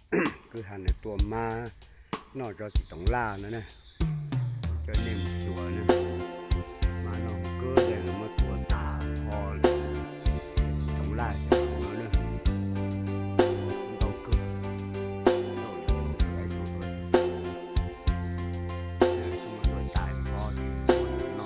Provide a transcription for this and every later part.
Kwj ha nws tua mab noj tso txiv toov laj no na. Coj nej mus xyuas na. Mab noj kawg li, lawv muab tua tas ho lawm. Txiv toov laj cov no na, ntau kawg, ntau li ntau li ib tug, muab tua tas ho li no.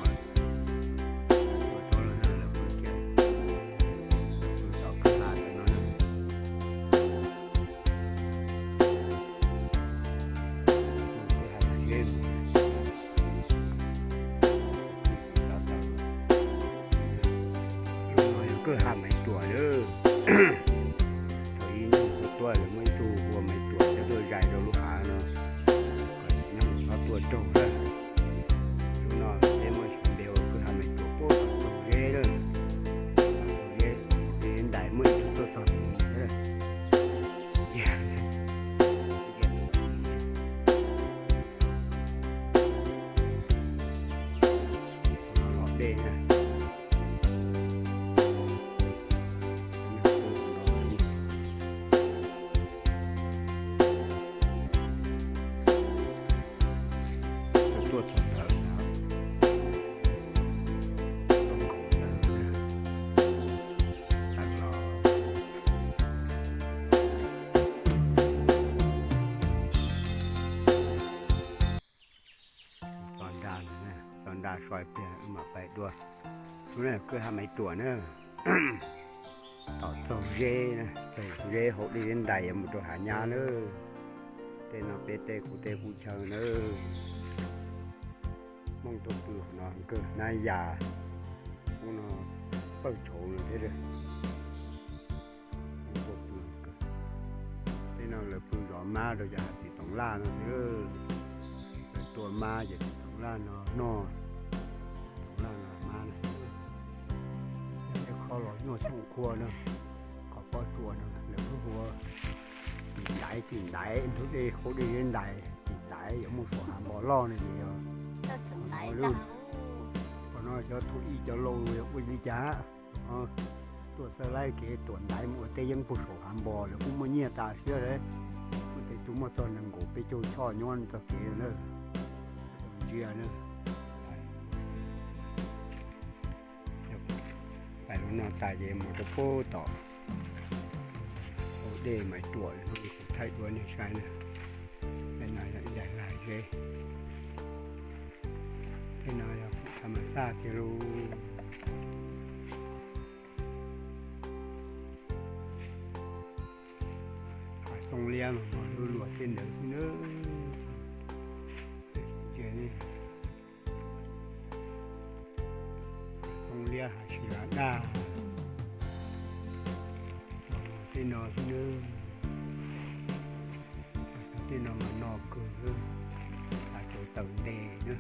Tua tau lawm na, lawv pw kiag, lawv pw tom kwj ha ntawm no na. Kwj ha Maiv Tuam, lub no yog kwj ha Maiv Tuam lawm. Thaum ub tuaj tuaj lawv muaj ib tug hu ua Maiv Tuam coj tuaj zais rau lub hav no, kom nyob txhob tuaj raug lawm. Lub no peb muab xyuas npe ua kwj ha Maiv Tuam puag tom txog zeb lawm. Txog zeb, zeb ntais muaj ib tug tuaj txog ntawm no thiab. Los dej na. Tuaj txog ntawd, tau nkaus ntawd na. Tawm los txog nram, txog nram soi pliag mam pais dua. Lub no kwj ha Maiv Tuam na. Tom txog zeb, txog zeb hauv dej zeb ntais yuav mus rau hav nyab na. Tej no peb tej kuv tej qub chaw na. Hmoob tuaj pw qhov no kawg, hnab yas, hnub no pawg tshauv no thiab. Hmoob tuaj pw kawg. Tej no lawv pw zov mab rau cov txiv toov laj no xwb. Lawv tua mab ces txiv toov laj no noj, toov laj no mab na. Tej qho los nyuaj xyoob qhua no, qhov pob tsuas no lawv kuj hu ua tim ntaiv, tim ntaiv ntug dej, hauv dej zeb ntais, tim ntaiv yuav muaj saum hav npo loj no ces yog qhov no lawm. Qhov no xyov thaum ub cov laus ua li cas, tuaj xawb laib kev tuam ntaiv mus ua teb yeeb puag saum hav npo, lawv kuj muaj nyiaj tas siab lawm. Kuj tej tug muaj txog nees nkaum peb caug choj nyob txoj kev na. Ntsia na. Pais lub no tas ces mus rau puag tom hauv dej Maiv Tuam, kuv thaij dua nej saib na. Tej no yog ib daim lag zeb, tej no yog pum tha mas xaj kiag lauj. Hav Xoob Liab mas mog, lub luag tej ntawd xwb na. Xoob Liab hav Sis Las Daj, tej no xwb na. Tej no mas no kawg, hav Tsuas Taws Ntes na.